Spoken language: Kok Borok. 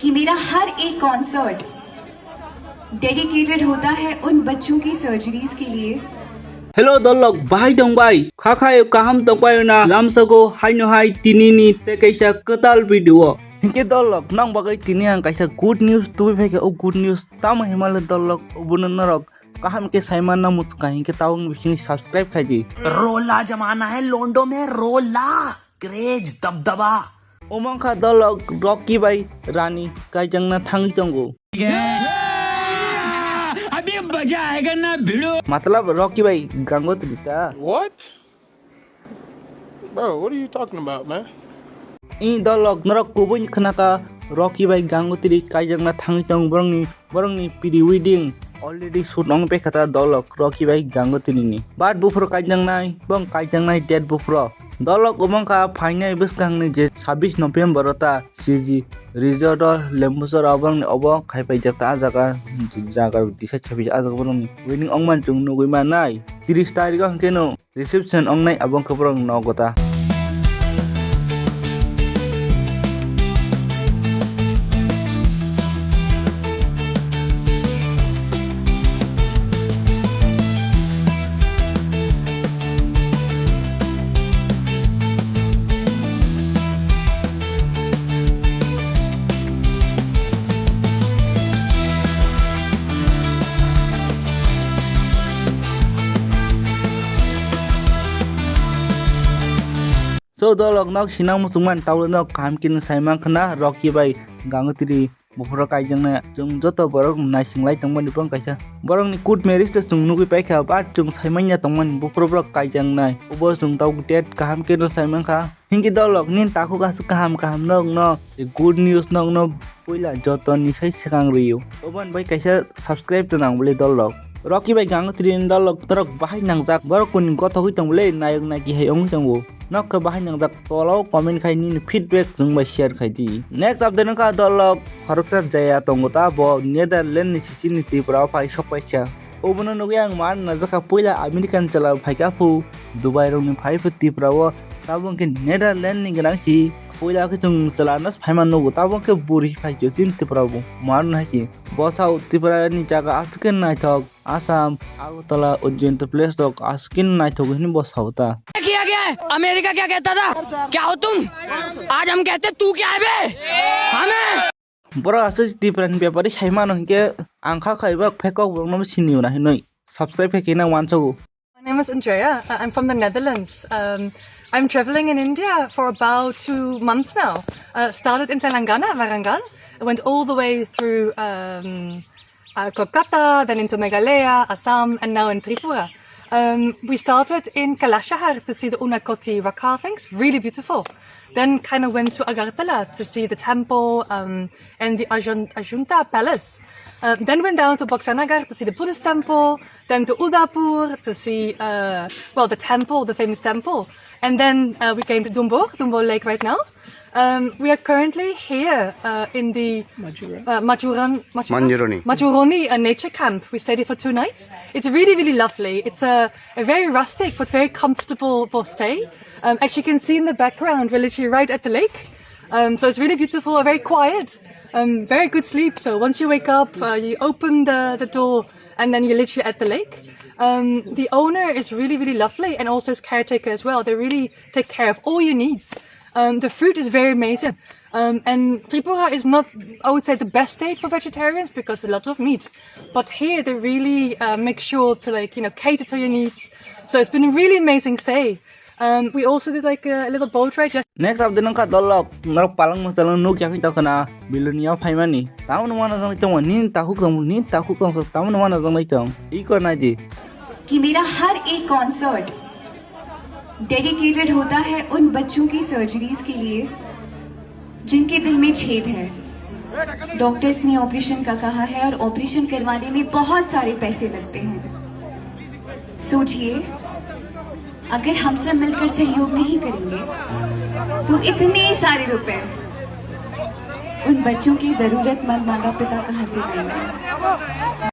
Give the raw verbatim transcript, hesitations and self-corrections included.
कि मेरा हर एक कॉन्सर्ट डेडिकेटेड होता है उन बच्चों की सर्जरीज के लिए। Hello dolok, bahai tong bai? Kha khai kaham tong bai na? Lamsao haino hai tini ni tei kaisa kwtal video. Hinkhe dolok, nang bagwi tini ang kaisa good news tubui phaikha. O good news tamo himale dolok, obono norok kaham khe saimanna muchukha, hinkhe tabuk bisingni subscribe khaidi. रोला जमाना है लोंडो में, रोला, क्रेज, दबदबा। Omo wngkha dolok Rocky bai Rani kaijakna thangwi tongo. अभी मजा आएगा ना भिड़ो। Matlab Rocky bai Gangotri ta? What? Bro, what are you talking about, man? I dolok norok kubui khwnakha Rocky bai Gangotri kaijakna thangwi tongo borokni, borokni pre-wedding already shoot wng paikha ta dolok Rocky bai Gangotri ni. But buphuru kaijaknai, bong kaijaknai date buphuru. Dolok omo wngkha phainai bwskangni je sabbish November o ta C G resort o Lembusora borokni obo khaipaijak ta ah jaga, jaga decide khaipaijak ah jaga borokni wedding wngmani chwng nugwi mannai. Tris tarikh o hwnkhe no reception wngnai, abo wngkha borok nogo ta. So dolok nok sinang muchungmani taulo nok kaham khe sai mankha na Rocky bai Gangotri buphuru kaijaknai. Chwng joto borok naising lai tongmani bong kaisa borokni court marriage to chwng nugwi paikha, but chwng sai manya tongmani buphuru borok kaijaknai. Obo chwng tabuk date kaham khe no sai mankha. Hinkhe dolok nini takhuk aswk kaham kaham nokno good news nokno puila jotoni sai swkang rwio. Oboni bai kaisa subscribe to nang bwle dolok. Rocky bai Gangotri ni dolok norok bahai nangjak, borok kuni gothogwi tong bwle, nayok naiki hai wngwi tongo. Nok khe bahai nangjak, tolao comment khai nini feedback chwng bai share khai di. Next update wngkha dolok khoroksa jaya tongo ta, bo Netherlands ni sisini Tripura o phai sok paikha. Obono nugwi ang man najakha, puila American chwla phaikha phu, Dubai rokni phai phu Tripura o, tabuk khe Netherlands ni gwnang si, puila khe chwng chwla no phaima nugo, tabuk khe buri phaikhe chini Tripura o, man hai khe. Bo sao Tripura ni jaga aswk khe naithok, Assam, Agartala, Ujjain place rok aswk khe naithok hinwi bo sao ta. क्या किया गया है? अमेरिका क्या कहता था? क्या हो तुम? आज हम कहते तू क्या है बे? हमें Borok aswk Tripura ni bepari sai mano hinkhe ang kha khai ba phekok borok no sini na hinwi subscribe khai khe na wansago. My name is Andrea. Uh, I'm from the Netherlands. Um, I'm traveling in India for about two months now. Uh, started in Telangana, Warangal. I went all the way through um, uh, Kolkata, then into Meghalaya, Assam, and now in Tripura. Um, we started in Kailashahar to see the Unakoti rock carvings, really beautiful. Then kind of went to Agartala to see the temple um, and the Ajun- Ajunta Palace. Uh, then went down to Boksanagar to see the Buddhist temple, then to Udaipur to see, uh, well, the temple, the famous temple. And then uh, we came to Dumbur, Dumbur Lake right now. Um, we are currently here uh, in the Majura. uh, Majuran, Majura? Manjuroni. Majuroni uh, nature camp. We stayed here for two nights. It's really, really lovely. It's a, a very rustic but very comfortable stay. Um, as you can see in the background, we're literally right at the lake. Um, so it's really beautiful, very quiet, um, very good sleep. So once you wake up, uh, you open the, the door and then you're literally at the lake. Um, the owner is really, really lovely and also his caretaker as well. They really take care of all your needs. Um, the food is very amazing. Um, and Tripura is not, I would say, the best state for vegetarians because a lot of meat. But here they really uh, make sure to like, you know, cater to your needs. So it's been a really amazing stay. Um, we also did like a little boat ride. Just Next update wngkha dolok norok palang mwchalo nuk yakni tokona Bilonia phaimani. Tamoni wana jangni tongo nini takhuk tong nini takhuk tong tamoni wana jangni tong. Iko naidi. कि मेरा हर एक concert dedicated होता है उन बच्चों की सर्जरीज के लिए जिनके दिल में छेद है। डॉक्टर्स ने ऑपरेशन का कहा है और ऑपरेशन करवाने में बहुत सारे पैसे लगते हैं। सोचिए, अगर हम सब मिलकर सहयोग नहीं करेंगे तो इतने सारे रुपए उन बच्चों के जरूरतमंद माता पिता कहां से लाएंगे?